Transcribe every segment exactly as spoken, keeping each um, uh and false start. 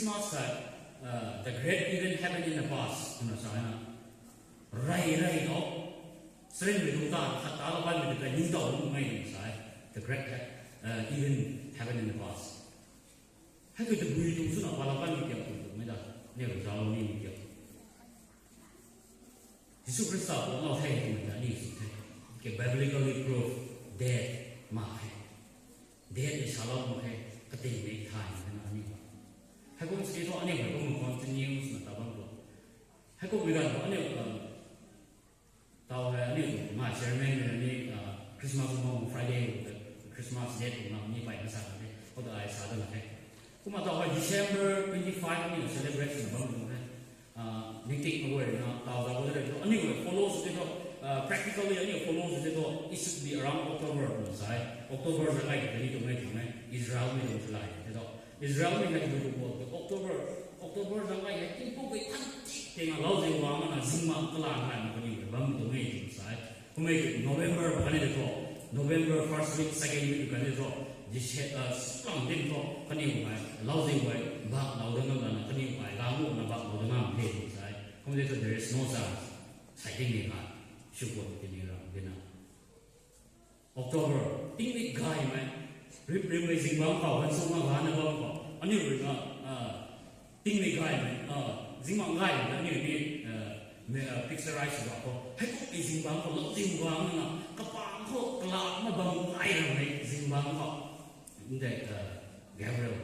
Christmas sa, uh, the great event happened in the past twna sa na. Rey rey tho. Srin mei tu ta khat ta la ban mei tu kai ni tau mei tu sa. The great ha- uh, event happened in the past. Hei tu tabui tu swna pala ban mei kiu tu mei da. Ne zalo ni mei kiu. Jisu Khrista puanglou the twmei ta aniu sw the. Ke biblically proof death mak khe. Death ni salou mak khe, kating ni thay na aniu. Hei kum si thu aniu hei kum continues na ta bam tu. Hei kum mi gan tu aniu, um, tau hei aniu tu ma chairman ni, uh, Christmas mo Friday, Christmas date tu na ni pai na sa na the. Ko ta ai sa da na the. Kumna tau hei December twenty-five aniu celebrate na bam tu the. Ah, ningting na guay na tau zau guay rei tu aniu follow sw the tu, ah, practically aniu follow sw the tu, it should be around October na sa e. October zang ai kani tu mei tu mei Israel mei tu lai the tu. Israel mei hei tu tu October, October zang ai hei tingpuk kai than tik teng a lau zing guang na zingmang kalan hai na kaniw bam tu mei tu sa e. Kummei ki November kani de thu, November first week, second week kani de thu, Dece- uh, Suklang din thu kaniw hei lau zing guay bak lau da ngam lana kaniw hei lau mu na bak lau da ngam the tu sa e. Kum de thu there is no chance. Sai ding ni kha, sukun tini ram dina. October, tingmik gaymei, rip rimei zingbangc khou, gansuk na gana bam khou, aniu rui na, ah, tingmik gaymei, ah, zingbangc gaymei, aniu ni, ah, me- ah, picturize sw bam khou, hei kummei zingbangc khou, lou zingbangc na, kapang khou, kalak na bam gay ramei zingbangc khou, ndei, ah, Gabriel,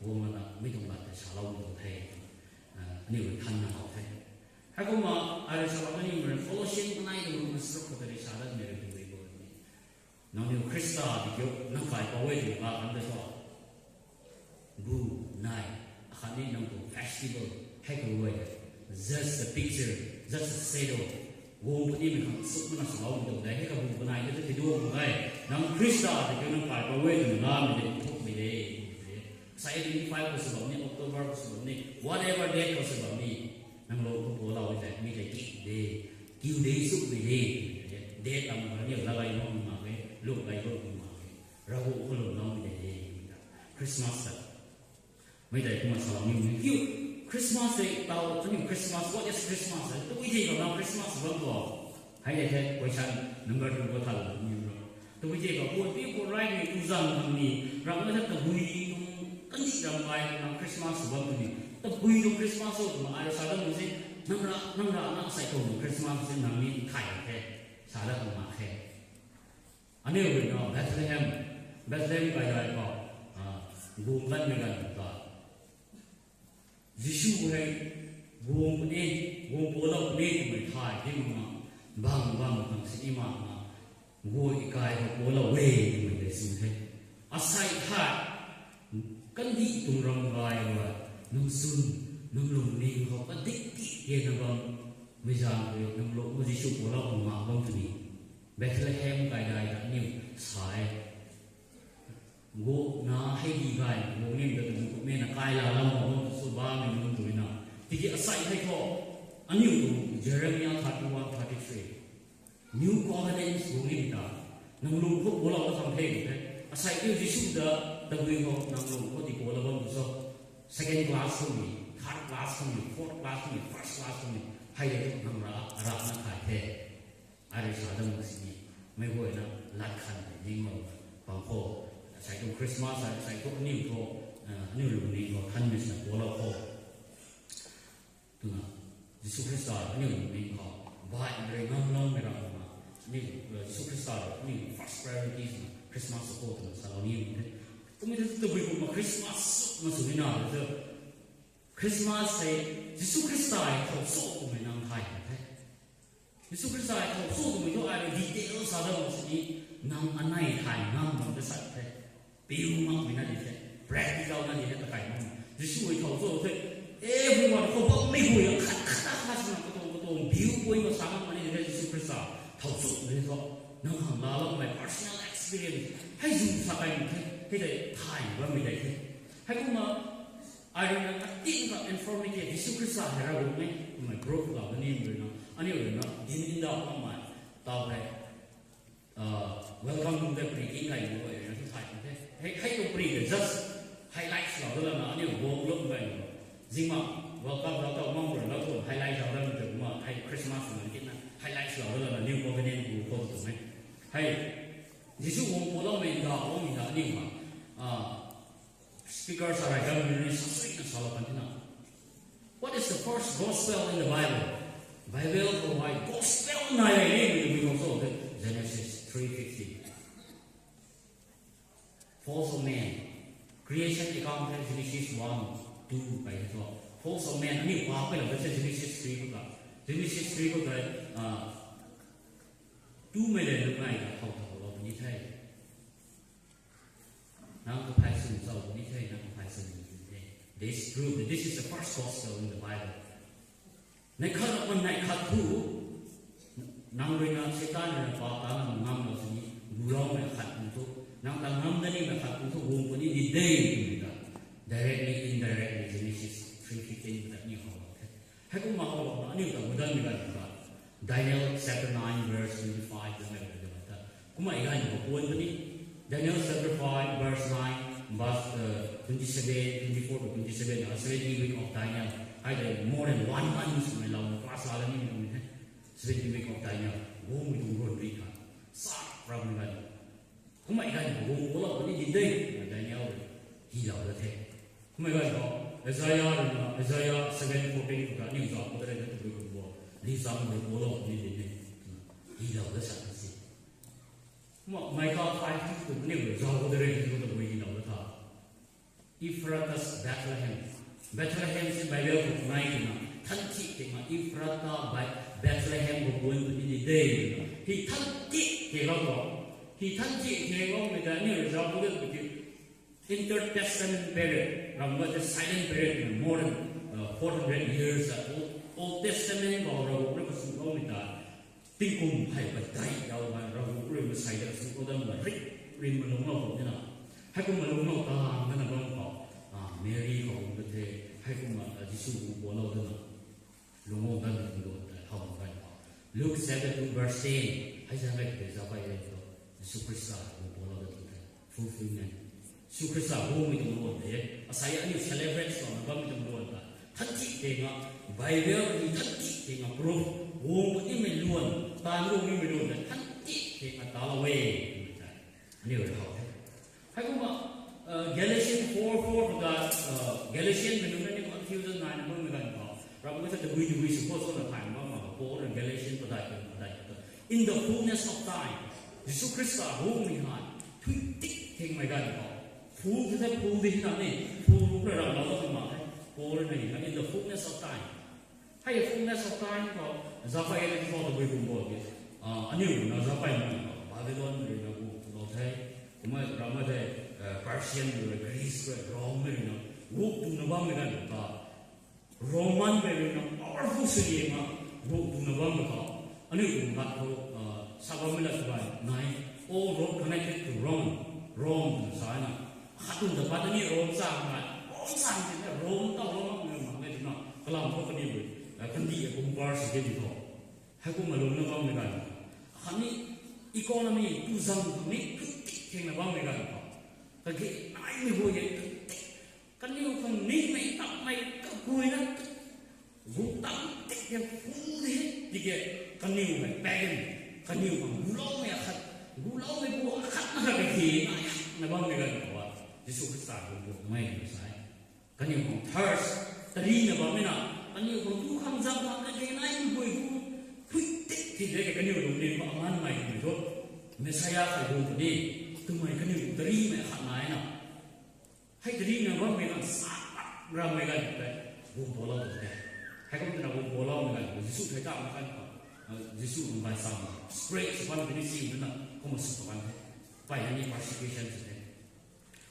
guang na, mi tuang lat tei salou tuang the, ah, aniu rui than na how the. Heikumna, ai rui salou aniu rui Colossian kanei tuang rui na sruk khou tei rui sa dat mei rui tuang rui bo ni. Nangniw Khrista di kiu nang kai pou e twna kan de thu. Bu, nai, akhatni nang tuang festival, hei khou rui. Just a picture, just a shadow. Guang punimei khang suk mana swlou tuang de, hei khou bu kanei de tu tiduang de. Nang Khrista di kiu nang kai pou e twna lamei de, thukmei de. Sai twenty-five khou sw bam ni, October khou sw bam ni, whatever date khou sw bam ni. Nang lung khou pualou e tei, mi tei ki de. Kiu de suk de de. De tam khou ni lalai lou mak e, lung lai lou mak e. Ravguangc khou lwmloumei de de. Christmas ta. Mi tei kumna salou ni kiu. Christmas tei tau, aniu Christmas, what is Christmas? Tabui thei khou na Christmas bam tu. Hei de the, question number two khou thalou ni bro. Tabui thei khou, puat pi puat rai ni, tu zang khang ni, ram na the tabui tuang, kandih ram bai na Christmas bam tu ni. Tabui tuang Christmas o twna ai rui sa dat mu se, nang ra, nang ra na sai tuang Christmas se nang ni thay the, sa dat mak khe. Aniu rui na Bethlehem, Bethlehem kai dai khou, ah, guang kanmei ganv ta. Jisu hei guang puni, guang pualou puni twmei thay di mak na, bang bang khang sini mak na, guay kai khou pualou e twmei tei sin the. Asei thay, kandih tuang ram gay rui, nang sun, nang lungning khou kadik ti tiana bam, mei zaeng rui nang lung khou Jisu pualou khang mak bam tuni. Bethlehem kai dai ta aniu sa e. Gu na hei di gay, gu nim ta tu kumna kai la lam khou bam tu sw bammei nunc tu na. Tiki asei hei khou, aniu tu Jeremiah thirty-one, thirty-three. New covenants gu nim ta. Nang lung khou pualou ta khang the tu the. Asei kiu Jisu ta, tabui khou nang lung khou ti pualou bam tu so. Second class khou ni, third class khou ni, fourth class khou ni, first class khou ni. Hei de tu nang ra, ra na thay the. Ai rui sa dat mak sini, mei guay na lat khan tei ninglou pang khou, sai tuang Christmas, sai tuang aniu khou, ah, aniu lungning khou thanmei sina pualou khou. Twna, Jisu Khrista aniu lungning khou, bai rui ngamloumei ram na, aniu, ah, Jisu Khrista rui aniu first priority swna Christmas khou twna salou ni the. Kummei tu tabui kumna Christmas na sw ni na tu. Christmas hei Jisu Khrista hei thow cho twmei nang thay the. Jisu Khrista hei thow cho twmei thu ai rui detail sa dat mak sini nang anei thay ngam bam ta sa the. Piu makmei na di the. Practical na di the ta kai mak. Jisu hei thow cho the. Everyone khou bammei hui khat khat khat swna katuang katuang view point khou sa ngam mani di the Jisu Khrista thow cho twmei thu. Nang khang laloumei personal experience. Hei zu sa kai mak the. Hei tei thay bammei tei the. Heikumna, ai rui na kating ka informative Jisu Khrista hei Ravguangc e, kumna group lou da ni rui na, aniu rui na, din inda pamei, tau hei, ah, welcome to the preaching kai ni rui na, tu thay the. Hei, hei tu pre the, just highlights lou da lana, aniu warm up kai ni. Zingma, welcome, welcome, mong rui, welcome, highlight zauc dat tu ma, hei Christmas na kina, highlight zauc dat na, New Covenant bu khou tu me. Hei, Jisu guang puloumei da, guang da, ni ma. Ah, speaker sa rai kan ni sa sui na sa la kan tina. What is the first gospel in the Bible? Bible khou hei gospel nai rei ni, mi tu mi khou so, Genesis three fifteen. Falls of man. Creation account hei Genesis one, two kai the thu. Falls of man, ani pa kai la the Genesis three khou ta. Genesis three khou ta, ah, twmei le lung nai ta khou ta khou lou ni the. Nang kaphay swn zauc ni the, nang kaphay swn ni the. This prove that this is the first gospel in the Bible. Neih khat apan neih khat thu, nang rui na Satan rui na pa ta nang ngam lo sini, guloumei khat kum thu, nang ta ngam da nimei khat kum thu, guang puni ni de, twmei ta. Directly, indirectly, Genesis three fifteen ta ni how the. Hei kumna how lo na, aniu ta gudan ni gan ta. Daniel chapter nine verse twenty-five ta mei rui ta. Kumna i gan ni how puan puni. Daniel chapter five, verse nine, verse, uh, twenty-seven, twenty-four to twenty-seven, uh, seventy week of Daniel. Hei de more than one month swmei lou class la ni mi the. Seventy week of Daniel. Guangmei tuang ruan ri kha. Sa ram ni gan. Kumna i gan ni how guang pulo ni di de. Daniel rui hi lou da the. Kumna i gan ni how Isaiah rui na, Isaiah seven fourteen khou ta ni zauc khou da rei na tu bui kum bo. Li zang rui pulo ni di de. Hi lou da sa si. Kumna Micah five two khou ni rui zauc khou da rei na tu bui hi lou da tha. Ephrathah Bethlehem. Bethlehem si Bible khou nai kina. Than thi kina Ephrathah Bai-, Bethlehem khou guan puni ni de. Hi than thi ke lou bo. Hi than thi ke lou mei ta ni rui zauc khou da tu ki. Intertestament period, ram ga the silent period na more than, uh, four hundred years ago, Old Testament khou Ravguangc rui kasw loumei ta, tingkum hei padeih dau hei Ravguangc rui masei da kasw lou dam na ri, rin malung lou khou ni na. Hei kum malung lou ta, mana bam khou, ah, Mary khou kum ka the, hei kum, ah, Jisu kum pualou dana. Lungc guang dat tuang luan tei how mak gan khou. Luke chapter two verse ten. Hei zan rei tei zauc kai rei tu. Jisu Khrista guang pualou dat tuang tei. Fulfillment. Jisu Khrista guangmei tuang luan tei. Asei aniu celebrate swna bammei tuang luan tei. Than thi tei nga, Bible ni than thi tei nga proof. Guang puni mei luan, taanv guang nimei luan tei. Than thi tei nga talou e. Aniu rui how the. Hei kumna, uh, Galatians four four khou ta, uh, Galatian mei nunc na ni confusion nai na bammei ganv khou. Ram khou ta tabui tabui sw khou swna thay bam ma, Paul rui Galatian padeih khou, padeih khou ta. In the fullness of time, Jisu Khrista guangmei hei, thuy tik thingmei ganv khou. Full the, full the na ni, full rui ram lou ta ma the, Paul rui na, in the fullness of time. Hei fullness of time khou, zauc kai e na khou tabui kum bo ki. Ah, aniu na zauc kai na khou, Babylon rui na guang lou the. Kumna ram ma the, eh, Persian rui, Greece rui, Rome rui na, guang tuna bammei ganv khou ta. Roman rui na, powerful swliang na, guang tuna bammei khou. Aniu kum gat khou, ah, sa bammei la sw bai, nai, all road connected to Rome. Rome na sa na. Khat tun ta pat ni Rome sang na. Rome sang ni na, Rome ta Rome mak ni mak ni na. Kalam khou kani rui, eh, kandih e kum par si ke di khou. Hei kum malung na bammei ganv. Khatni economy, tu zang ni, tu tik thing na bammei ganv khou. Kage nai ni hu ye, tu tik. Kaniw khang ningmei, tapmei, kakui na, tu. Gu tam tik ye, fu di, tiki, kaniw hei, pagan, kaniw khang guloumei akhat, guloumei bu akhat na khat kage nai, na bammei ganv khou. Jisu Khrista gu bu mei na sa e. Kaniw khang thirst, tari na bammei na, kaniw khang tu khang zang khang kage nai tu bui bu, phui tik tik de kaniw lungning khou aman mei mei thu, Messiah khai bu puni, twmei kaniw tari mei khat nai na. Hei tari na bammei ganv sa, rammei ganv tei, bu pualou tei. Hei kum twna bu pualoumei ganv, Jisu thei ta ma kan khou, ah, Jisu nunc bai sam, spread sw kan puni si na, kumna sw kan the. Pai na ni persecution sw the.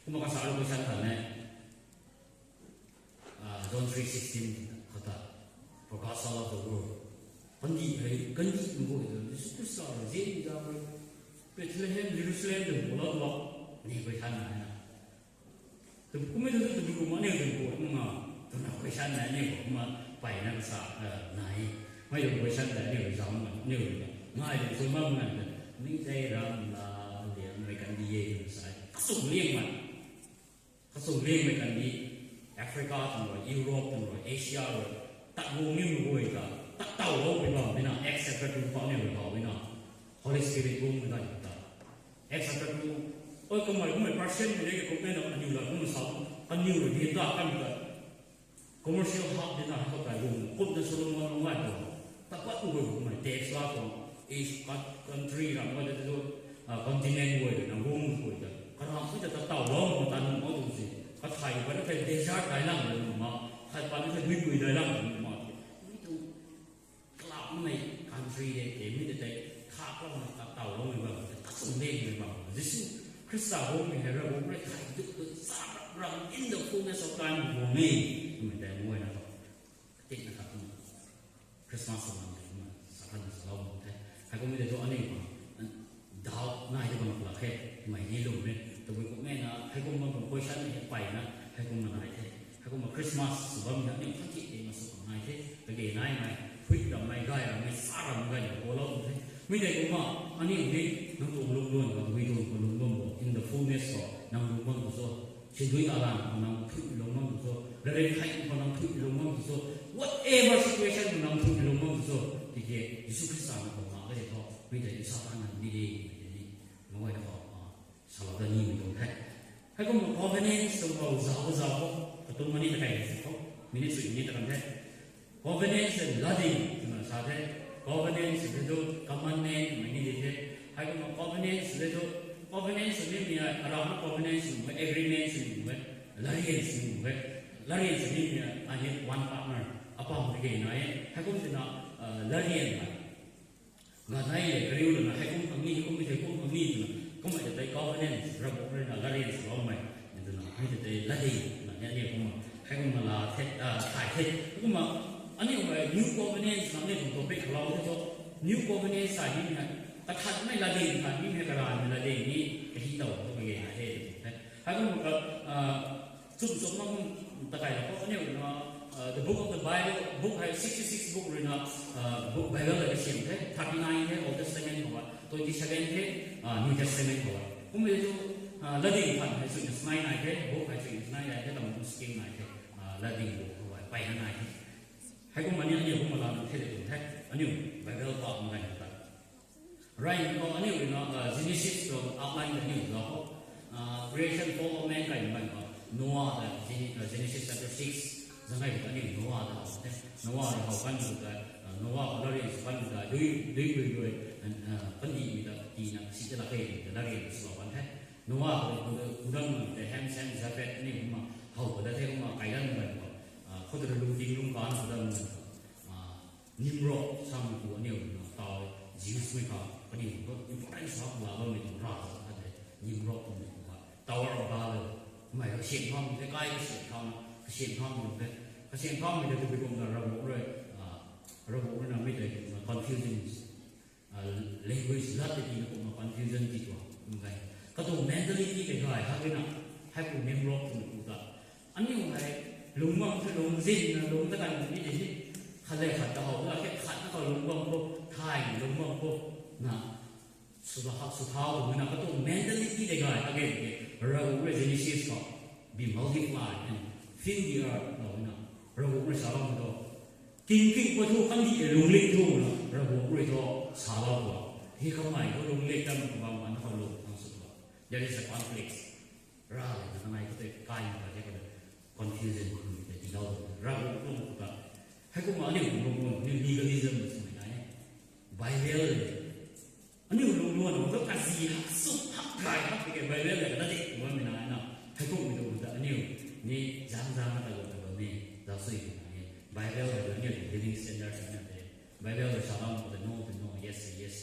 Kumna ka sa lu question ta ne. Ah, John three sixteen khou ta, for God so loved the world. Kandih hei, kandih nunc guay ta, Jisu Khrista rui zin zam rui, Bethlehem, Jerusalem ta bu lou tuang, ni question nai na. Tu kumna tu tu tu kumna ni tu bu nunc a, twna question nai ni kumna pai na sa, eh, nai. Mei tu question nai ni zam na, ni ngai tu sw bam ngan ta, mi tei ram la, liangmei kandih e tu sa, kasw liangmei. Kasw liangmei kandih, Africa tuang rui, Europe tuang rui, Asia rui, tat guang nimei guay ta, tat taw loumei bam bina, Acts chapter two khou aniu rui how bina, Holy Spirit guangmei ganv ta. Acts chapter two, oi kamei, kamei percent mei de, kumna aniu la, kumna sa, kaniw rui di ta, kan ta, commercial hub dina, hei khou tei guang, kumna Solomon lung gay tuang, ta pat guay kumei, tax la tuang, East country ram guay ta, continent guay ta, na guang guay ta, karam guay ta, tat taw lou, ma ta nung ma tu si, kathai guay na thei desert kai lang nung ma, khat pat na thei dui dui dai lang nung ma, mi tu, club mei country de, de mi de tei, tha kau na tat taw loumei bam, tat sung de mei bam. Jisu Khrista guangmei hei Ravguangc rui thai duk duk sa ram, in the fullness of time guang e, twmei tei mei na tho. Katik na khat tu, Christmas sa lam tei kumna sa khan na sa lou bam the. Hei kumna de tu aniu ma, doubt nai de bam lak khe, mei ni lum e. Tabui kumna na, hei kumna bam question ni peyna, hei kumna nai the. Hei kumna Christmas sw bam na, aniu khan ti de ma sw bam nai the. Kage nai nai, hui ram nai, gay ram nai, sa ram gay na, bo lou the. Mi de kumna, aniu ni, nang tuang lungluan, nang tabui tuang lungluan bo, in the fullness of, nang lungluan bo so. Sindui alan khou nang thuy lungluan bo so. Laleng khai khou nang thuy lungluan bo so. Whatever situation khou nang thuy lungluan bo so. Tiki, Jisu Khrista na khou ma ka de tho. Mi de, Satan na ni de, ni de ni. Mei guay na khou, ah, salou da nimei tuang the. Hei kumna covenants tuang khou zauc zauc khou, katuang mani ta kai de khou, ministry ni ta kan the. Covenants and lading twna sa the. Covenants le tu commandment mei ni di the. Hei kumna covenants le tu, covenants ni mi, aram na covenants ni mi, agreements ni mi, alliance ni mi, alliance ni mi, I have one partner. Apam de ke nai e. Hei kum tina, ah, alliance na. Ganei le kariu lana, hei kum khang ni, hei kum ni, hei kum khang ni twna, kumna tei covenant, Ravguangc rui na alliance loumei, twna, hei tei lading, na, ni, ni kumna, hei kumna la the, ah, thay the, kumna, aniu hei new covenant, na, ni kum topic lou the tu, new covenant sa ni hei, kathanmei lading, khat ni hei karanmei lading ni, kahi taw, tu kage na the, tu the. Hei kumna ka, ah, Chum chum mak ta kai la khou aniu na, uh, the book of the Bible, book hei sixty-six book rui na, uh, book Bible la kasiam the, thirty-nine the Old Testament khou, twenty-seven the, uh, New Testament khou. Kum e tu, uh, lading phan hei chuina snai nai the, book hei chuina snai nai the, tam kum skim nai the, uh, lading book khou, pai na nai the. Hei kum aniu, aniu kum la na the le tum the, aniu Bible pa kum nai the. Rai khou aniu rui na, uh, Genesis tuang outline ta aniu zauc khou, uh, creation, fall of mankind bam khou, Noah ta Gen-, uh, Genesis chapter six, zangai khou aniu Noah ta how the. Noah rui how kan tu ta, uh, Noah khou latrik sw kan tu ta, dui, dui, dui, dui, uh, kandihmei ta tina si ta la khe ta latrik sw kan the. Noah khou tu, tu, tu dang ta Ham, Shem, Japheth aniu kumna how ta the kumna kai dan bam khou, uh, khou ta lungding lungkan khou dan bam khou, uh, Nimrod samei tu aniu na tau Jews mei kha, kaniw khou important sa la bammei tu ra ta khat de, Nimrod twmei tu kha, Tower of Babel, mei kasiam pham de, kai kasiam pham, kasiam pham de, kasiam pham de tu bi kum na Ravguangc rui, ah, Ravguangc rui na mei tei kumna confusion, ah, language lat tei tina kumna confusion ti tuang, kum kai. Katuang mentality tei gay ha gina, hei kum Nimrod twmei tu ta. Aniu hei, lungc bam the, lungc zin na, lungc ta kan ni de ni. Khat le khat ta how, la khe khat na khou lungc bam khou, thay lungc bam khou, na, sw ta hak sw thau tu na, katuang mentality tei gay, again, again, Ravguangc rui Genesis khou, be multiply and fill the earth, na, Ravguangc rui sa bam tu. King king pa thu, kandih e lungc lik thu, na, Ravguangc rui thu, sa bam tu. Hi kamei khou lungc lik tam khou bam, na khou lungc, na sw tu. There is a conflict. Ra le na nai khou tei kai na ka the khou tei confusion khou tei tilou. Ravguangc tuang khou ta. Hei kumna aniu lungluan, aniu legalism na swmei nai e. Bible le. Aniu lungluan, aniu tu kazi hak suk hak gay hak tiki Bible le kana de kumna mei nai na. Hei kumna tu ta aniu ni zang zang na ta lou ta lou ni. Zang sui mei nai e. Bible le aniu living standard na te. Bible rui sa bam khou tei no tei no, yes tei yes,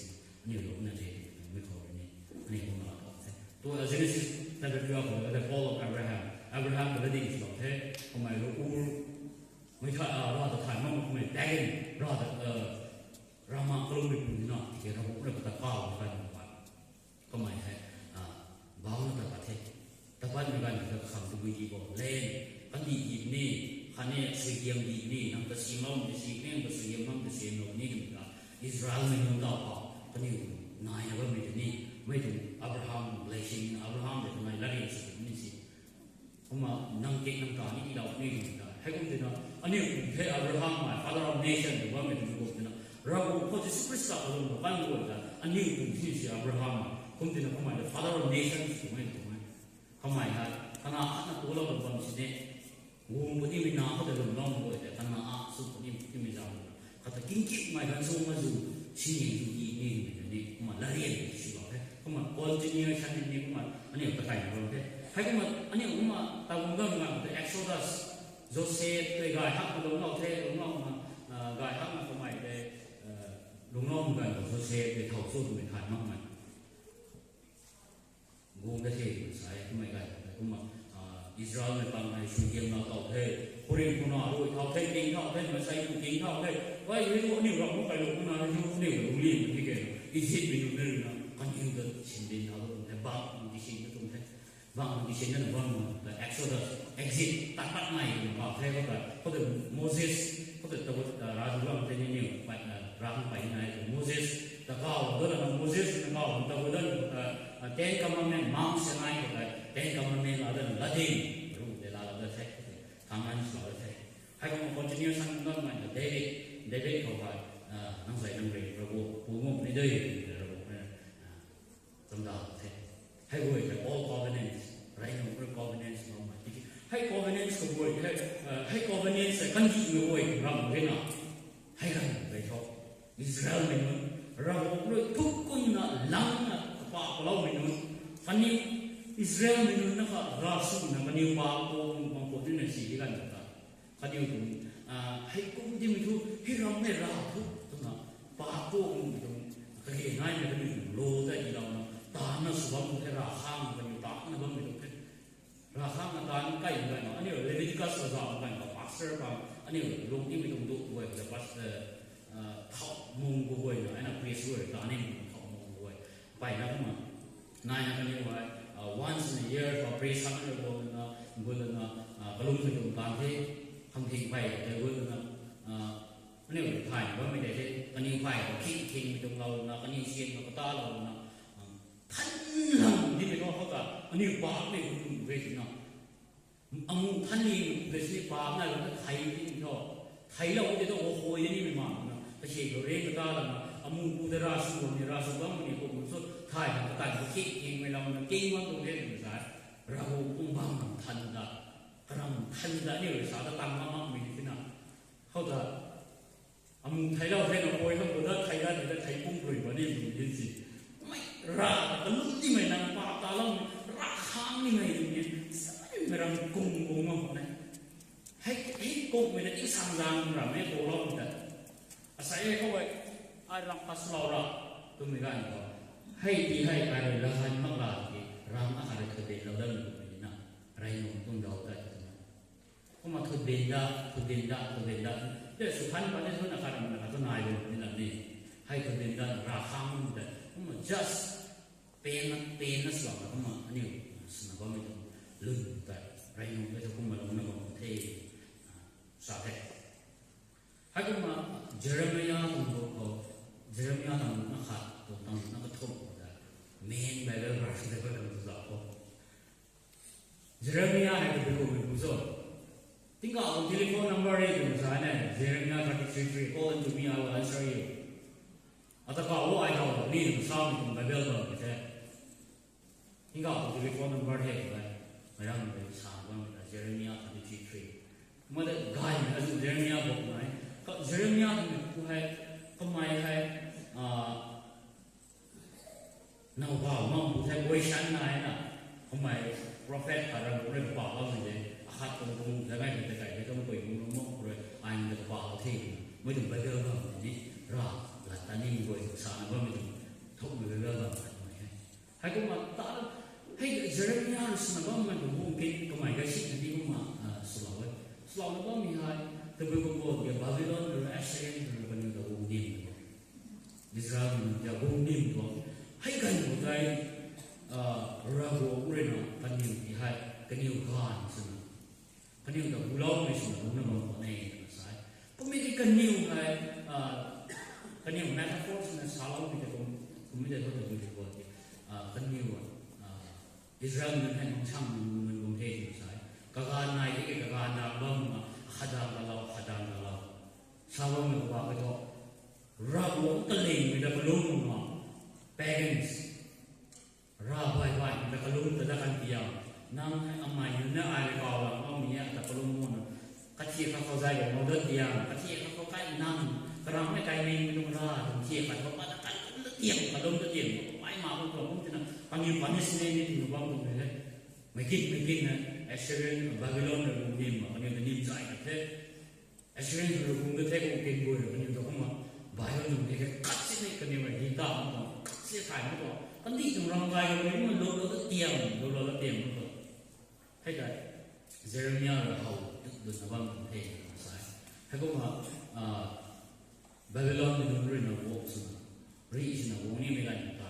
aniu lou na de, mi khou rui ni, aniu kumna la the. Tu, uh, Genesis chapter twelve khou tei fall of Abraham. Abraham khou lading sw the, kumna rui Ur, mei tha, uh, ra ta thay mak kumna pagan, ra ta, uh, Rama kalung mei pu ni na, tiki Ravguangc rui kata kau na kai na pa. Kamei hei, ah, bau na ta pat the. Ta patmei ganv ta khang tabui di bo. Len, kandih di ni, khatni suaihiam di ni, nang ta si mau ni si, nang ta suaihiam mau ni si, nang ni kum ta. Israel mei nunc ta pa, kaniw nai na bammei ta ni, mei tuang Abraham, blessing, Abraham de kamei latrik si ni si. Kumna nang kek nang ta ni ilou ni kum ta. Heikum tina, aniu kum the Abraham mei, father of nation tw bammei tw kum tina, Ravguangc khou Jisu Khrista kalum khou kan guay ta, aniu kum thi si Abraham mei, kum tina kummei the father of nations twmei twmei. Kamei hei, kana khatna tulou bam sini, gum puni mei na khou ta lwmlou guay ta, kana a sw puni mei zam. Kata kingkikmei kan sw ma zu, sini zu ki ni mei ni, kumna larian si bam the, kumna continuation ni kumna, aniu ta kai na bam the. Heikumna, aniu kumna, ta kum gam gam ta Exodus, Joseph tei gay hak ma lungclou the, lungclou na, gay hak na kamei tei, lungclou ganv khou Joseph tei thau sw twmei thay makmei. Guang ta the twna sa e, kummei gay khou tei kumna, Israelmei pang hei sw tiamna thau the, khuring khuna rui thau the, ting thau the, masei pu ting thau the, ai hei lu aniu ram mak kai lu khuna hei lu aniu lungli mak the ke, Egyptmei nunc na ruina kaniw ta sindin thau tuang the, bang di sin na tuang the. Bang di sin na bam ta Exodus, exit, tat patmei twna kau the khou ta, khou ta Moses, khou ta tagut, Ravguangc tei ni niw, Ravguangc pey nai Moses ta kau, dana Moses na kau ta gu dan, Ten Commandment, Mount Sinai khou tei Ten Commandment la dana latding, ru tei laa la da the, command laa da the. Heikumna continuation ngamei ta David, David khou hei, nang zay nang rui Ravguangc pu ngam ni de, Ravguangc na, chamdal the. Hei guay the old covenants, reynuang rui covenants ngamei tiki, hei covenants khou guay the, hei covenants hei kandihmei guay ram rui na, hei ganv tei thu, Israelmei nunc, Ravguangc rui thuk kumna langna kapa paloumei nunc, kaniw, Israelmei nunc na kha ravswna kaniw pa pu bang pu nina si di ganv ta. Kaniw tuang, heikum dimei thu, hei ram mei ra thu twna, pa pu tuang, kage naimei kaniw tuang lo ta ilouna, taanna sw bam the, ravkhang kaniw taanna bammei tuang the. Ravkhang na taanv kai ganv, aniu Leviticus azam ganv, pastor pang, aniu lungc nimei tuang du guay ta pastor, thau mung gu guay na, ana priest guay ta ni mung thau mung gu guay. Peyna kumna, naina kaniw hei, once in a year khou priest khat aniu guangna, guangna, kalum katuang taanv the, khang thing pey tei guangna, aniu thay bammei tei the, kaniw pey khou khing khingmei tuang louna, kaniw sian khou kata louna, than lang nimei thu khou ta, aniu paapmei kum kum e twna. Amu than ni, rui sini paap nai lana thei ni thu, theilou tei thu, o hoi nimei ma na, kasi khou ren kata lana, amu pu ta ravsw bam ni, ravsw bam ni, kum kum sw, thay na katan khou khing khingmei louna, king bam tuang e twna sa, Ravguangc pum bam than ta, karam than ta, aniu rui sa ta tang mak makmei ni tina. Khou ta, amu theilou the na, poi khou ta thei da, thei da, thei pum rui bam ni, bam ni si. Mei, ra, kalum nimei nang paap taloumei, ravkhang nimei ni, samei ram kung kung mak ne. Hei, hei kungmei na tingsaengzaeng ram e, kalou ta. Asei e khou e, ai ram paslou ra, twmei ganv khou. Hei ti hei ai rui lahan mak la ki, ram akhat rui thut dinlou dat twmei na, reynuang tuang dau ta twna. Kumna thut din da, thut din da, thut din da. Tei sw than pat ni thu na khat ram na khat thu nai bam ni lam ni. Hei thut din da, ravkhang ta. Kumna just pen, pen na swna kumna aniu swna bammei tuang lun ta. Reynuang tei thu kumna lungna bam the. Sa the. Heikumna Jeremia tuang book khou, Jeremia tuang na khat, tuang tuang na kathumh khou ta, main Bible verse tei pat kan tu zauc khou. Jeremia hei tabui kummei pu cho? Tingkauh tuang telephone number e twna sa ne, Jeremia thirty-three three, call unto me, I will answer you. Ata kau o, ai kau ni twna samei tuang Bible bam the. Tingkauh tuang telephone number hei tw e, meic ram rui sa bam ta Jeremia thirty-three three. Kumna ta gaymei azu Jeremia book nai, Jeremia twmei pu hei, kamei hei, now kau mak pu the, question nai na, kamei prophet khat ra rui kapah bammei de, akhat tuang tuang ta gaymei ta kai de, tuang pui tuang mak rui ai ta kapah the, mei tuang Bible bam ni, ra, lat ta ni guay sana bammei tuang, thukmei Bible bam khat mei hei. Heikumna ta, hei Jeremia rui swna bammei tuang bung kin kamei gay sina ni kumna swlou e. Swlouna bammei hei, tabui kum bo ki Babylon rui, Assyrian rui kaniw ta guang nim tuang, Israel nunc ta guang nim tuang. Hei ganv khou tei, Ravguangc rui na kaniw ti hei, kaniw ganv swna, kaniw ta guloumei swna lungna bam khwan e twna sa e. Kummei ki kaniw hei, kaniw metaphor swna saloumei ta kum, kummei ta thu tabui tabui ki, kaniw, Israel nunc hei mangsang nunc nunc bam the twna sa e. Kaganv nai tiki kaganv na bam na, Khadan kalou, khadan kalou. Sa bammei khou ba khe thu, Ravguangc kalingmei ta kalum mak, pagans. Rav baih baih ta kalum ta dat kan tiam. Nang hei amei nunc na ai rui kaw lam bammei e ta kalum mak na. Kathia khat khou zay ka mau dat tiam. Kathia khat khou kai nang. Karamhmei kai ning tuang ra, tuang thia khat khou pat ta kan kum dat tiam, kalum dat tiam. Mai ma kum tuang kum tina. Kaniw punishment ni tuang bam tuang e. Mei kin, mei kin na, Assyrian, Babylon na kum nim ma, kaniw ta nim zay ka the. Assyrian tu kum ta the kum kin bui, kaniw ta kumna, Bible nunc ni khat si ni kaniw hei di ta mak tuang, khat si thay mak tuang, kandih tuang ram gay kaniw kumna lou lou ta tiam, lou lou ta tiam mak tuang. Hei tei, Jeremia rui how, dut dut na bam tuang the, sa e. Hei kumna, ah, Babylon ni nunc rui na guang swna, rih swna guang nimei ganv ta.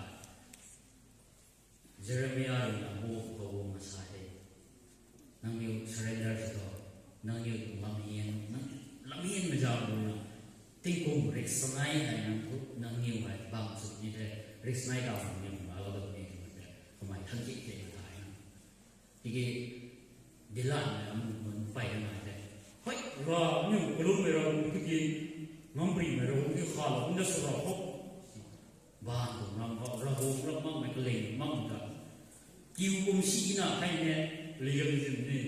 Jeremia rui na bu khou guang na sa the. Nangniw surrender sw tho. Nangniw tuang lamhian, nang, lamhianmei zauc rui na. Tingkum riak sanei hei nang thu, nangniw hei bam sw ni the. Riak sanei ta nangniw na lou dat ni the. Kamei than ki the na thay na. Tiki, dilan na amu mun pey na nai the. Hei, ra, niw, kalummei ra, tiki, ngamrimei ra, tiki, kha la, nda sw ra, hop. Ban tuang ram khou, Ravguangc ram makmei kaling mak ta. Kiu kum si na hei ne, legalism ni.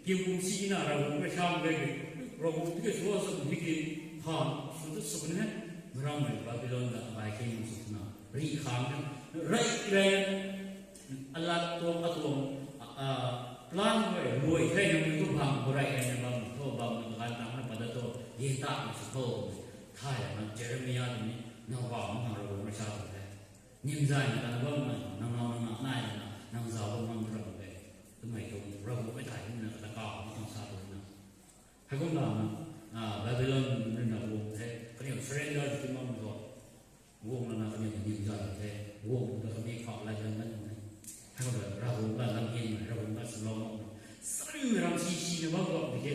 Kiu kum si na Ravguangc rui sam ge, Ravguangc tiki sua sw ni ki, ha, sw tu sw ni, Ravguangc Babylon da bai khe sw na. Rih khang na, rey rey, alat tuang, atuang, ah, plan rui, rui the na tu bam, rey rey na bam, thu bam, kan tang na pada thu, yen ta na sw tho. Thay na Jeremia ni, na bam, na Ravguangc rui sa tu the. Nimzayna ta na bam na, nang nau nang nai na, nang zau bam bam ram de. Twmei tuang Ravguangc mei thay na kata kaw na tuang sa tu na. Hei kum la na, ah, Babylon rui na guang the, kaniw surrender ti mam tho. Guang la na kaniw nimzay the, guang ta kaniw phak lai dan na ne. Hei kum la Ravguangc la lam hin na, Ravguangc la swlou na. Sarin ram si si na bam bam de.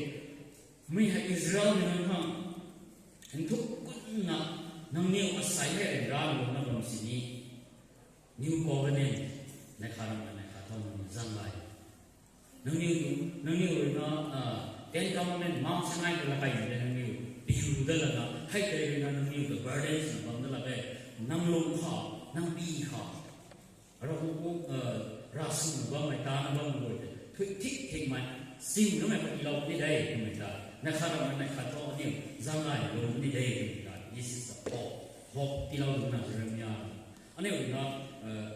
Mei hei Israel mei nunc khang, nthuk kunna, nangniw asei hei ralou na bam sini, new covenant, neih khat ram neih khat thau nang zang lai. Nangniw, nangniw rui na, ah, Ten Commandment, Mount Sinai ta la kai de nangniw, piu da la na, hei tei rui na nangniw ta burdens na bam da la de, nang lung khou, nang pi khou. Ravguangc, eh, ravswna bammei ta na bam guay tei, thui thik thikmei, siu namei khou tiilou ni de, twmei ta. Neih khat ram neih khat thau aniu, zang ai lou ni de, twmei ta. This is the hope. Hope tiilou na Jeremia. Aniu na, eh,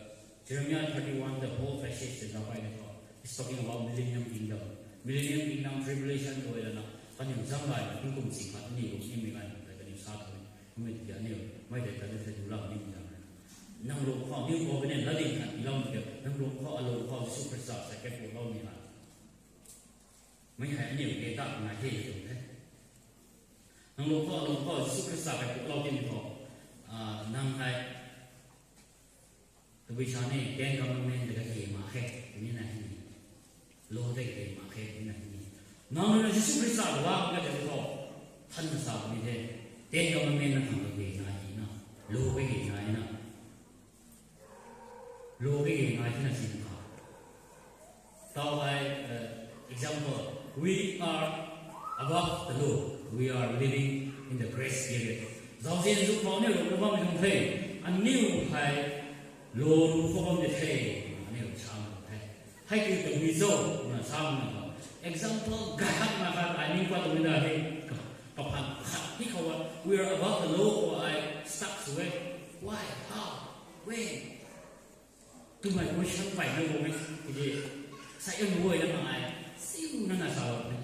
Jeremia thirty-one, the whole passage tei zauc kai ni thu. It's talking about millennium kingdom. Millennium kingdom, tribulation guay la na, kaniw zang ai, tingkum sing khat ni lou nimei ganv, kaniw sa tu. Kummei tiki aniu, mei tei ta de the tu lam ni zang. Nang lou khou, new covenant la ding khat tiilou ni ke, nang lou khou, alou khou, Jisu Khrista sa kaipuklou ni ha. Mei hei aniu ke ta nai the tu the. Nang lou khou, alou khou, Jisu Khrista kaipuklou ti ni khou, ah, nang hei, tabui sa ni, Ten Commandment de ka he mak khe, ni na hi ni. Law de ka he mak khe, ni na hi ni. Nang rui na Jisu Khrista ta wa ka de khou, than na sa ni the. Ten Commandment na khang ka he na hi na. Law ka he na hi na. Law ka he na hi na sin kha. Tau ai, eh, example, we are above the law. We are living in the grace period. Zauzian zu khou aniu lou na bam tuang the. Aniu hei law lu khou bam de the. Aniu sa mak the. Hei kiu ta mi zau na sa mak na. Example, gay hak na khat ai ning pat tuang da hei. Kaphan khat hi khou a, we are above the law khou ai stuck sw e. Why? How? When? Twmei question peyna guang e, tiki, sa e guay na nai, siu na na sa e.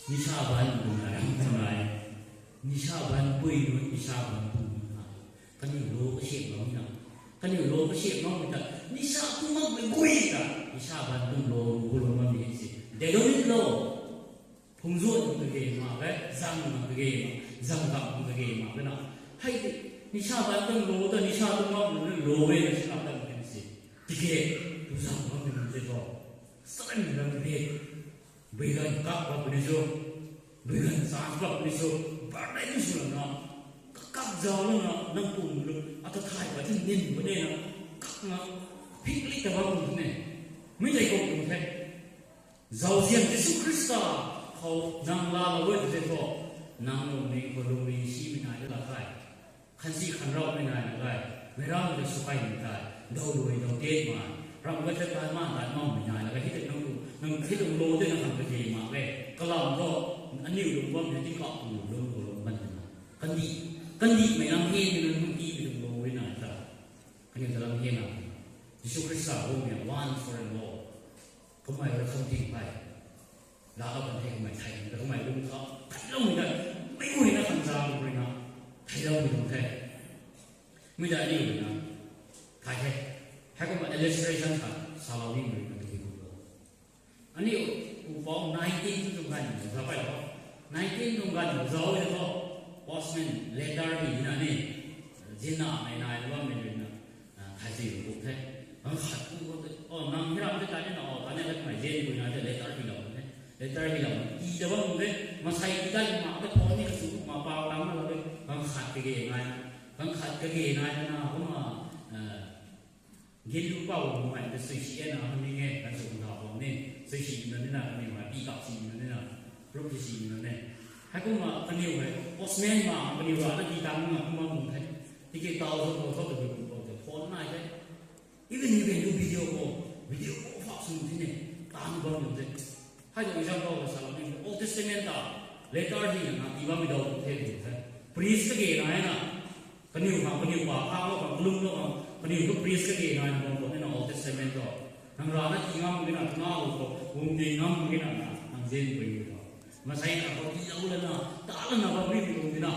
Nisa ban tu na ram tu nai. Nisa ban pui nu, nisa ban pui nu na. Kaniw law kasiam bam na. Kaniw law kasiam bam ta. Nisa tu mak mei guay ta. Nisa ban tu law, bu law mak ni si. They don't need law. Phungzuan khang kage mak e, zang khang kage mak, zang kam khang kage mak e na. Hei tei, nisa ban tuang law ta, nisa tuang mak na law e na sina tan kan si. Tiki, tu zang bam ni tei tho. Saran ram kage. Bui ganv kak bam ni sw. Bui ganv chance bam ni sw. Burden sw na. Kak zau na, nang pum lu, ata thay ba tin nin ba de na. Kak na, phik li ta bam ni ne. Mei tei kou kum the. Zauzian Jisu Khrista, khou nang laa lou e tw se thu, nang lungning khou lungning simei nai de la kai. Khansi khanraumei nai na kai. Meic ram ta sw kaimei tei, dau lui dau tian ma, ram ka the tai ma tai maumei nai la kai. Hei tei nang lu, nang hei lung lou de na khang kaje mak e. Kalam thu, aniu lung bam ni tingkauh tu lung khou lung bam de na. Kandih, kandihmei lam hei ni nang tii mei lung lou e na ta. Kaniw ta lam hei na. Jisu Khrista guangmei once for all. Kamei rui khamting phey. Laa bam the kamei thei, kamei lung khou theiloumei ta, meic guayna khang zang rui na, theiloumei tuang the. Mi ta aniu rui na, thei the. Hei kumna illustration khat salou ni rui na tiki kum lo. Aniu, pu pou nineteen tuang ganv zauc pey lo. Nineteen tuang ganv zauc e thu, postman letter hei na ni, zinna mei nai na bammei rui na, thei si kum the. Ganv khat kum khou, o, nang hei ram tei ta ni na, o, ta ni kamei zen guayna tei letter hei lou the. Letter hei lou, tii ta bam the. Masei ti ta ni ma ta phone ni kasu ma pau lam na lou the. Ganv khat kage nai, ganv khat kage nai na kumna, Ginlu pou mei ta suisi e na, hei ni nge, kan sw kum thau bam ni, suisi na ni na, kaniw hei pi kap si na ni na, group si na ni. Hei kumna kaniw hei, postman ma, kaniw rana tii tang na kumna bam the. Tiki tau thu, tau thu, tau thu, tau thu, phone nai the. Even you can do video call, video call fak sw ti ni, tan bam ni the. Hei tuang example khou salou ni, Old Testament ta, letter hei na tii bammei dau the, the. Priest kage nai na, kaniw khang, kaniw pa khang, khang kalum lou khang, kaniw thu priest kage nai na bam khou ni na Old Testament tho. Nang rana tii ngam mak ge na, tuna lu khou, kum tii ngam mak ge na, nang zen pui khou. Masei khat khou tii lou lana, ta lana bammei tuang di na.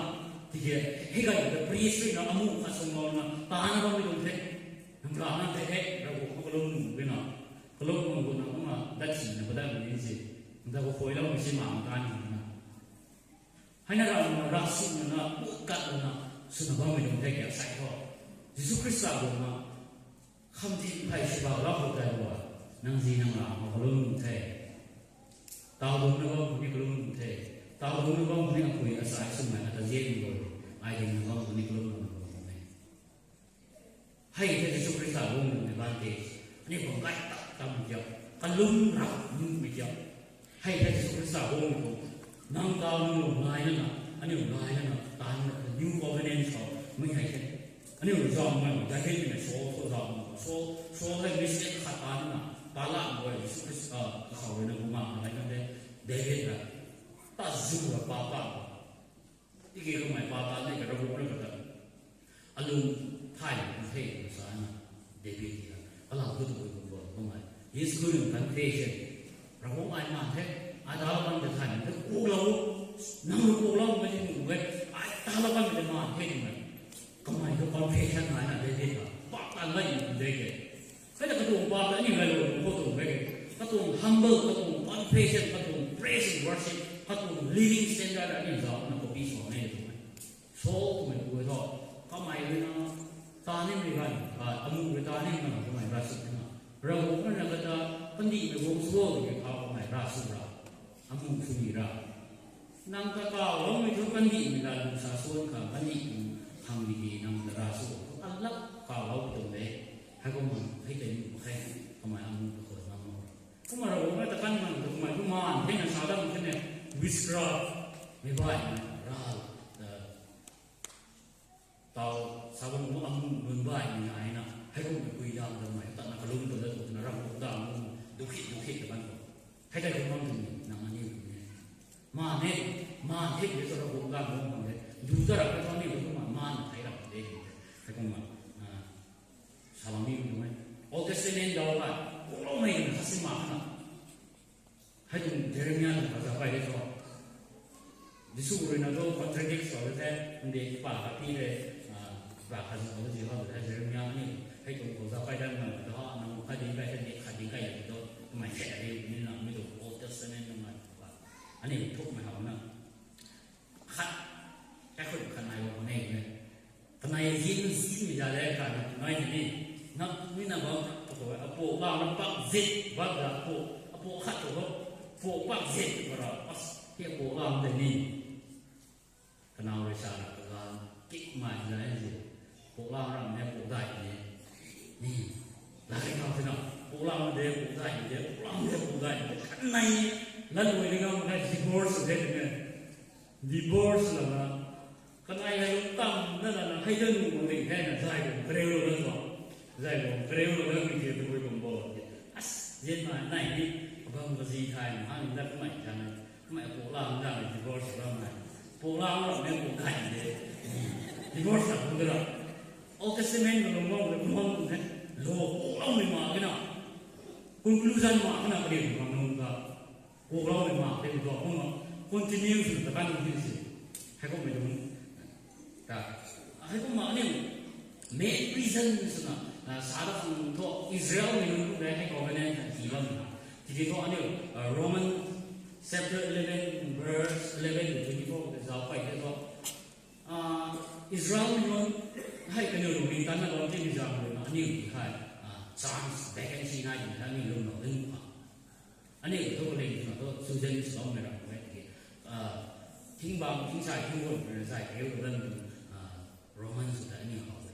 Tiki, hei ganv ta priest rui na amu khat sw lou na, ta na bammei tuang the. Nang rana the the, Ravguangc khou kalum nuh mak ge na. Kalum nuh mak ge na, kumna dat si na padat mak ni si. Nang ta khou khuayloumei si mak ta ni na. Hei na ram na ravswna na, put kat lana, swna bammei tuang the kiu sa khou. Jisu Khrista guangna, khamting phey sw bak lou khou tei rua, nang zi nang la khou kalum the. Taw dungcna bam khou ni kalum the. Taw dungcna bam khou ni apui asai swmei ata zian khou, ai dingna bam khou ni kalum bam khou ni. Hei the Jisu Khrista guangmei advantage. Aniu khang gay tak tam kiu. Kalum rap nuhmei kiu. Hei the Jisu Khrista guangmei khou. Nang taw nang lung nai lana, aniu nai lana, tan na new covenant khou, mei hei the. Aniu zauc mak, David mei Saul khou zauc mak, Saul, Saul hei mistake khat tan na, ta la mak e, Jisu Khrista, kakhou rui na bumang na hei kan the, David na, ta zu ra pa pa. Tiki kamei pa ta ni ka Ravguangc rui kata. Alung thay mak the, sa na, David ta. Alau tu tu kum bam kamei. His good confession. Ravguangc ai maan the, ai ta la bam de thay mak the, kuaklou, nang rui kuaklou mak the nuh e, ai ta la bam de maan the nuh e. Kamei tu confession nai na David ta. Pak tan la i de ke. Hei ta katuang pa ta aniu gaylou khou tuang e ke. Katuang humble, katuang confession, katuang praise and worship, katuang living standard aniu zauc na copy sw ne tuang e. Saul twmei pu e tho, kamei rui na, ta nimei ganv, a, amu rui ta nimei ganv kamei ravsw na. Ravguangc rui na kata, kandihmei guang Saul rui tha kamei ravsw ra. Amu sw ni ra. Nang ta kawloumei thu kandihmei la lu sa suan khang kandih pu khang ni ki nang ta ravsw. Alak kawlou tuang de. Hei kumna, hei tei nuh khe, kamei amu ta khou ngam mak. Kumna Ravguangc ta kan man, kumna, kumna, hei na sa dam khe ne, witchcraft, mei baihmei, ral, ta, taw, sa bam khou amu nunc baihmei nai na, hei kumna pui dam dammei, tatna kalum ta dat twna Ravguangc dam kum, dukhi, dukhi ta kan khou. Hei tei kum bam twni, nang aniu ne. Ma ne, ma the de ta Ravguangc dam kum bam de. Du ta rap ta ni kumna, ma na thei rap de. Hei kumna, a, Salou ni tuang e. Old Testament dau hei, kuakloumei tuang khat si mak na. Hei tuang Jeremia tuang kazauh kai de tho. Jisu rui na tu contradict sw de the, nde pa khat pi de, a, pa khat zi khou zi hou de the, Jeremia ni, hei tuang kazauh kai dan na, tu ha, nang khat ding kai, khat ding kai, khat ding kai, tu, kamei the de, ni na, mi tu Old Testament na ma, pa. Ani thukmei hou na. Khat, kaikhun khat nai bam ne, ne. Kanei zin, zinmei za le, khat na nai ni. Nap mi na bam, apu lang na pak zit, bam da apu, apu khat tu, apu pak zit, para, as, hi apu lang de ni. Kanau rui sa na kagan, kikmei za ni. Apu lang ram ne, apu dai ni. Ni, lai kau tina, apu lang de, apu dai de, apu lang de, apu dai de, kanei. Lalui ni ngam hei divorce de ne. Divorce lana, kanei hei lung tam na lana, hei ta nu mak ding hei na, zai lung kareu lou na tuang. Zai lung kareu lou na mi ke tu bui bam bo. As, yen mai, nai ni, abang kazi thai, na hang da kamei thana, kamei puklang da, divorce bam na. Puklang ram ne puk kai de. Divorce na puk da. Old Testament ka lung bam, lung bam ne. Lo, puklang ni ma kena. Conclusion ma kena, kena lung bam nung ka. Kuklou mei mak tei tua kumna continue swna ta kan nung si. Hei kum mei tuang ta. Hei kumna aniu main reason swna, ah, sa da khang thu Israel mei nunc kum rei hei covenant kan ti bam na. Tiki thu aniu, ah, Roman chapter eleven verse eleven to twenty-four ta zauc pei tei thu, ah, Israel mei nunc hei kaniw lungning tanna bam ti mi zam rui na aniu ti hei, ah, chance vacancy nai ti hei aniu lung lou ding pa. Aniu thu ling swna thu chosen swloumei ram e tiki, ah, thing bam, thing sai, thing guan rui na zai keu dan, ah, Romans ta aniu how e.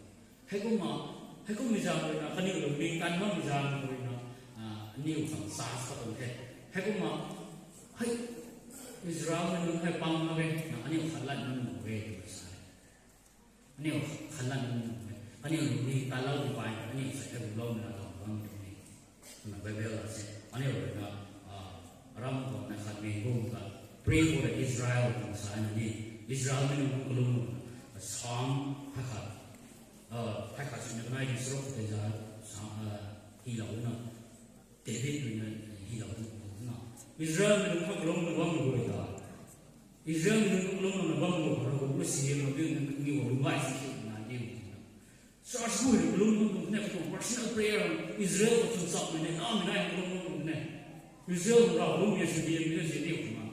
Hei kumna, hei kum mi zam rui na, kaniw lungning tan bam mi zam rui na, ah, aniu khang chance ka tuang the. Hei kumna, hei Israel mei nunc hei pang mak ge na, aniu khat lat nunc mak ge twna sa e. Aniu khat lat nunc mak ge. Aniu lungning tan lou ti pai, aniu sa hei lou na tuang bam tuang ni. Na Bible la se, aniu rui na, ah, ram tuang na khat mei bum ka, pray for the Israel tuang sa na ni. Israel mei nunc kalum, ah, Psalm hei khat, ah, hei khat swna kanei di srok tei za, Psalm, ah, hi lou na. David rui na, hi lou na, na. Israel mei nunc kalum na bam guay ta. Israel mei nunc kalum na bam guay ta, Ravguangc na si na, na, na, ni wa lung gai si si na, ni wa na. Church guay rui kalum bam guay ne, personal prayer, Israel ka chwn chap mei ne, na mei nai kalum bam guay ne. Israel Ravguangc mei si di, mei si di, na.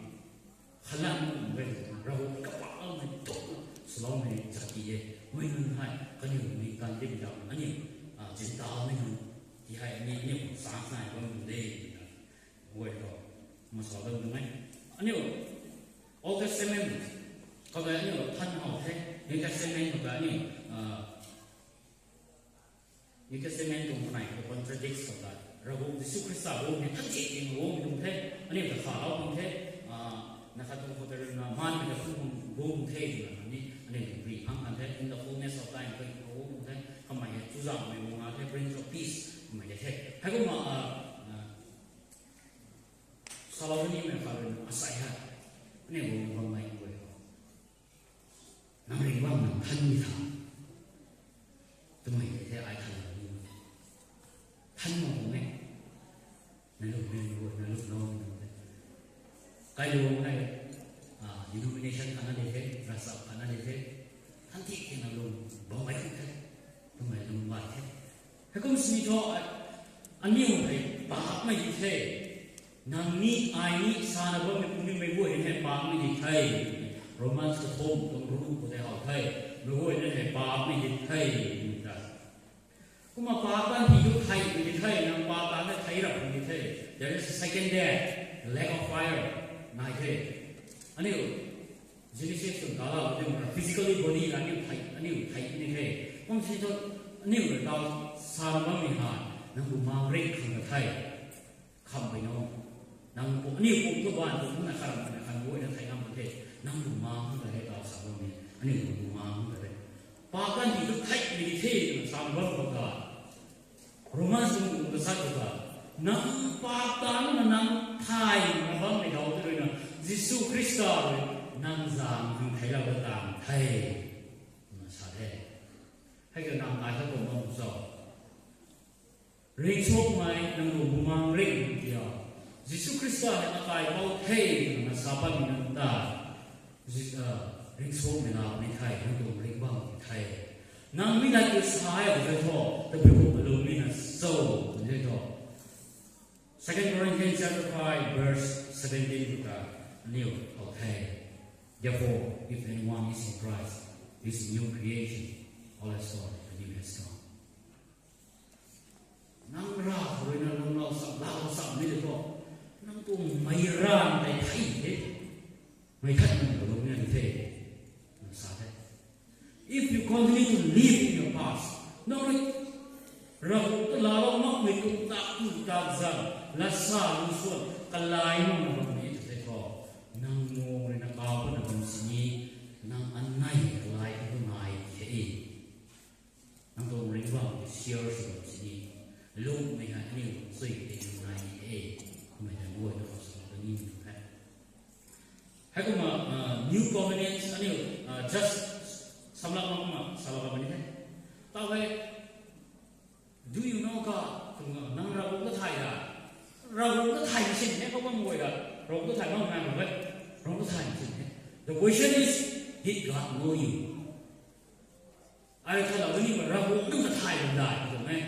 Khat lat nunc mak ge, Ravguangc kapakloumei, tukna swloumei jati e. Mei nunc hei, kaniw lungning tan di mi zam, aniu, ah, Gentile mei nunc, ti hei aniu, aniu chance nai bam de, na. Guay khou, masa bam nunc e. Aniu, Old Testament, kaga aniu than how the, New Testament kaga aniu, ah, New Testament tuang kanei khou contradict sw ta. Ravguangc Jisu Khrista guangmei than ti ti guangmei tuang the. Aniu ta kha lou tuang the. Ah, na khat tuang khou ta rui na man mei ta khun guang the twna ni. Aniu tuang ri phang kan the. In the fullness of time, koi khou guang the. Kamei hei chuzaenghmei guang a the. Prince of Peace kamei de the. Hei kumna, ah, ah, Salomon ni mei kha rui na asei hei. Aniu guang bam mei guay khou. Nang ring bam nang than ni tha. Twmei tei the ai than lou ni. Than mak tuang e. Na lum ring ru, na lum lou ni tei. Kai lung hei, ah, denomination khat na di the, ravchap khat na di the. Than ti the na lum bam bai the. Twmei lum bai the. Hei kum sini thu, aniu hei paapmei di the. Nang ni, ai ni, sana bammei puni mei guay ni hei paapmei di the. Romans kathumh tuang ruh khou tei how the. Mei guay ni hei paapmei di the. Kumna paap tan ti thu theihmei di the, nang paap tan the thei rap di the. There is a second death, the lake of fire. Nai the. Aniu Genesis tuang tala, aniu physically body la aniu thei, aniu thei ni the. Kum si thu aniu rui tau sa bammei hei, nang bu mang rik khang ka the. Kham bai no. Nang bu, aniu bu tu ban tu na kharam na khan bu na thei ngam the. Nang bu mang khang ka the tau sa bammei. Aniu bu mang khang ka the. Paap tan ti thu theihmei di the, sa bam khou ta. Romans tuang tuang ta sa khou ta. Nang paap tan na nang thei na bammei dau tu rui na. Jisu Khrista rui nang zaeng khang theilou ta tang the. Na sa the. Hei ka nang ai ta tuang bam cho. Ringchukmei nang bu mang rik nang tia. Jisu Khrista hei akai bau the na sa bammei nang ta. Ji-, ah, ringchukmei na ni the, nang tuang ringcbam ni the. Nang mi na tu sa e tho, tabui kum alung mi na so, tho. Second Corinthians chapter five, verse seventeen tu ta, aniu how the. Therefore, if anyone is in Christ, he is a new creation. All has gone, the new has come. Nang ra khou rui na nang lau sam, lau sam ni de tho. Nang tuang mei ran tei thei the. Mei that nang khou lung ni the. Na sa the. If you continue to live in your past, nang rui Ravguangc ta laalou makmei tuang tak tu tak zan, lat sa lu suan, kalai nang na bam ni the. aniu sui tei nai ni e. Kummei tei guay na sa ta ni the. Heikumna, uh, new covenants aniu, uh, just samlak mak ma samlak mak ni the. Tau hei, do you know God? Kumna nang Ravguangc ta thay da. Ravguangc ta thay sin he, kou bam guay da. Ravguangc ta thay bam nai mak e. Ravguangc ta thay sin he. The question is, did God know you? Ai tha lau ni ma Ravguangc nang ta thay bam da, tuang e.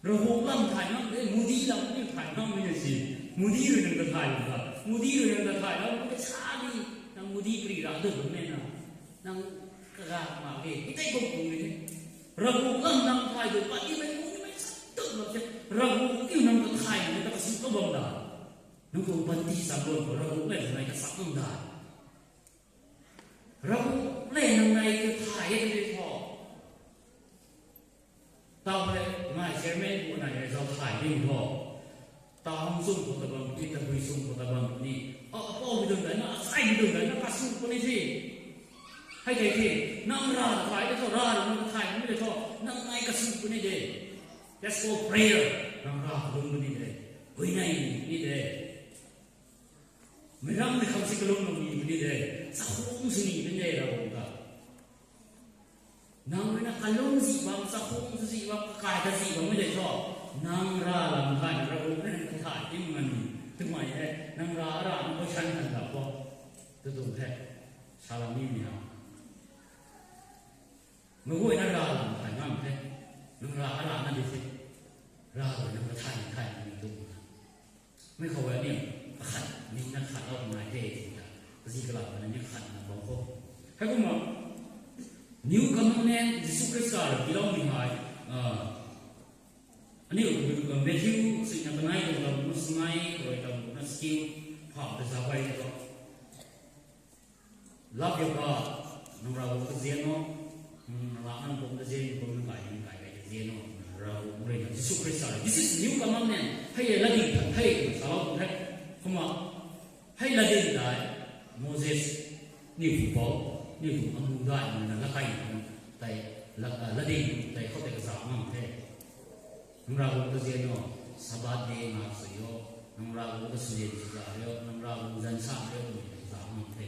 Ravguangc lam thay ngam e, Modi lam ni thay ngam e na si. Modi rui nang ta thay bam da. Modi rui nang ta thay lau, nang ta sa di. Nang Modi pri ra tu bam e na. Nang kaga ma ke, i tei bam kung ni. Ravguangc lam nang thay tu, pat ni mei, kung ni mei, sa tu lam se. Ravguangc ni nang ta thay ni, ta kasi tu bam da. Nang tu panty sa bam tu, Ravguangc le nang nai ka sa bam da. Ravguangc le nang nai ka thay e ni tho. Tau hei, ngai chairman pu nai e zau thay ni tho. Tau hang sung khou ta bam ni, tabui sung khou ta bam ni. A, a, pau mi dun dai na, a, sai mi dun dai na, ka sung khou ni the. Hei tei the, nang ra thay de tho, ra ra nang thay ni de tho, nang nai ka sung khou ni de. That's called prayer. Nang ra lung ni de. Hui nai ni de. Meic ram mei khang si kalung lung ni puni de, chakhung si ni puni de Ravguangc ta. Nang rui na kalung zi bam, chakhung zi bam, kakai ta zi bam mei de tho. Nang ra lam thay, Ravguangc rui na thay, tim ngan ni. Twmei hei, nang ra ra na question kan da po. Tu tu the. Salam ni ni ha. Meic guay na ra lam thay ngam the. Nang ra ra na di the. Ra rui nang ta thay, thay ni tu. Mei khou e ni, akhat, ning na khat lou nai the, ta. Kazi kalam na ni khat na bam khou. Heikumna, new commandment, Jisu Khrista rui tiiloumei hei, ah, aniu, Matthew, sui na kanei tuang lam, na sanei, rui tuang, na skill, pha, ta sa bai ni tho. Love your God. Nang Ravguangc ta zian o. Nang laa nang pum ta zian, kum nang kai, nang kai kai ta zian o. Ravguangc rui na Jisu Khrista rui. This is new commandment. Hei e latdyn tha, hei e sa lou the. Kumna, hei latdyn tei, Moses, ni pu pou, ni pu amu dai, ni na lakai ni, tei, la, ah, latdyn, tei khou tei kazauh ngam the. Nang Ravguangc ta zian o, Sabbath day ngak sui o, nang Ravguangc ta sulian sui za o, nang Ravguangc zanc sa o, twmei ta za ngam the.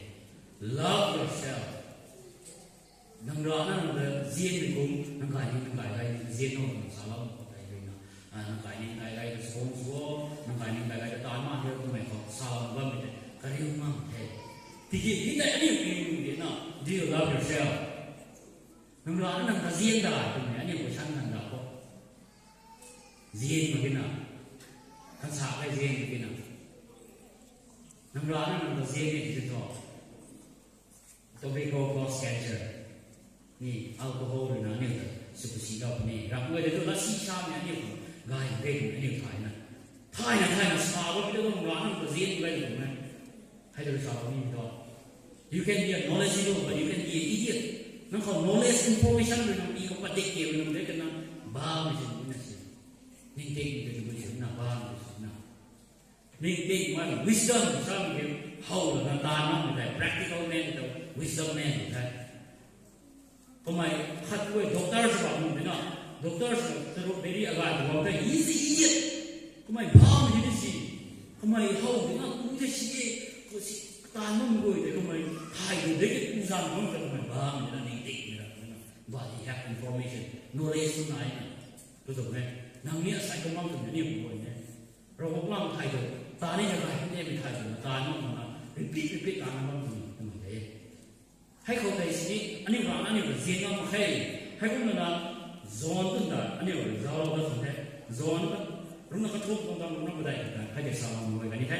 Love yourself. Nang ra na nang ta zianmei kum, nang kai ni nang kai gay ni zian o, nang sa lou, nang kai gay na. Ah, nang kai ni nang kai gay ta song sw o, nang kai ni nang kai gay ta tan ma o, twmei khou sa lou bammei tei, kariu ngam the. Tiki, hei tei aniu pi nung di na, do you love yourself? Nang ra na nang ta zian da, twmei aniu question kan da khou. Zian mak ge na. Kan sa kai zian mak ge na. Nang ra na nang ta zian e ti tho. Tobacco cause cancer. Ni alcohol rui na aniu ta sw pasi lou puni. Ram guay de tu lassi sa ni aniu khou gay gay aniu thay na. Thay na, thay na sa bam de nang ra nang ta zian gay tu na. Hei tu sa bam ni tho. You can be a knowledgeable, but you can be an idiot. Nang khou knowledge, information rui nang pi khou padik ke rui nang de kana bam si ni na si. Ning ting ni tu si na bam si na. Ning ting man wisdom sam ki how na tan na mi tei practical man tei wisdom man tei. Kamei khat guay doctor sw bam nung di na, doctor sw taruk beri agai tu bam tei, he is the idiot. Kamei bam di ni si, kamei how di na, kum tei si e, ko si tan nung guay tei kamei thay tu de ki tu zan bam tei kamei bam di na, ning ting di na, but he have information, knowledge tu nai na. Tu tu me, nang ni asai kum bam tu ni kum guay ne. Ravguangc lam thay tu, ta ni na gay ni mi thay tu na, ta ni na, repeat, repeat ta na bam tu ni, tu ni de. Hei khou tei sini, aniu ra na aniu ta zian ngam mak khe. Heikumna na, John tun ta, aniu ra zauc lou da tun the. John ta, runa kathumh tuang tang, runa padai tuang tang, hei tei sa bam guay kani the.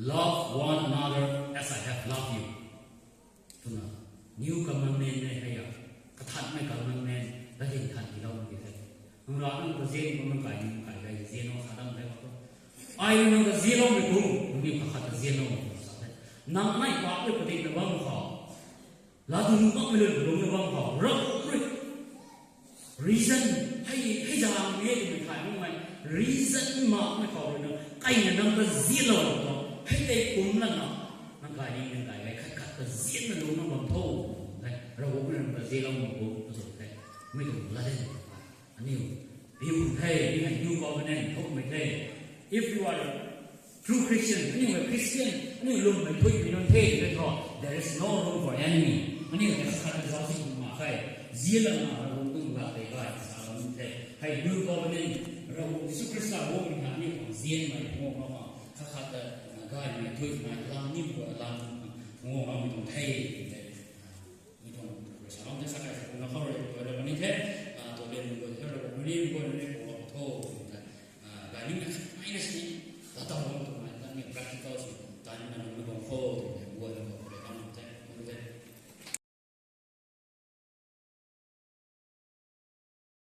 Love one another as I have loved you. Twna, new commandment ne hei a, kathanmei commandment, latdyn than tiilou mak ge the. Nang ra nang ta zian kum nang kai ni nang kai gay zian o sa dam the khou. Ai nang ta zianloumei kum, nang ni kakhat ta zian o sa the. Nang nai pak le padik na bam khou. Laa tu nung makmei lun lung na bam khou. Ram rui. Reason, hei, hei zang ni e twmei thay makmei, reason makmei khou rui na, kai na nang ta zianlou tho, hei tei kum lana, nang kai ni nang kai gay khat khat ta zianna lung na bam tho, hei, Ravguangc rui nang ta zianlou mak kum, ta tho, hei, mei tuang latdyn, aniu, Riu the, aniu hei new covenant thukmei the. If you are true Christian, aniu hei Christian, aniu lwmmei thuimei nunc the tei thu, there is no room for enemy. Aniu hei khat khat ta zauc si mak khe, zianna Ravguangc tuang lat tei gay salou nunc the. Hei new covenant, Ravguangc Jisu Khrista guangmei hei aniu khang zianmei guang mak, khat khat ta gaymei thuimei lam nim khou lam guang makmei tuang the. Mi tuang salou the, sa kai sa kumna khou rui tu rui ni the, tu le nunc guay the, rui ni guay ni pu tho, ta, gay ni na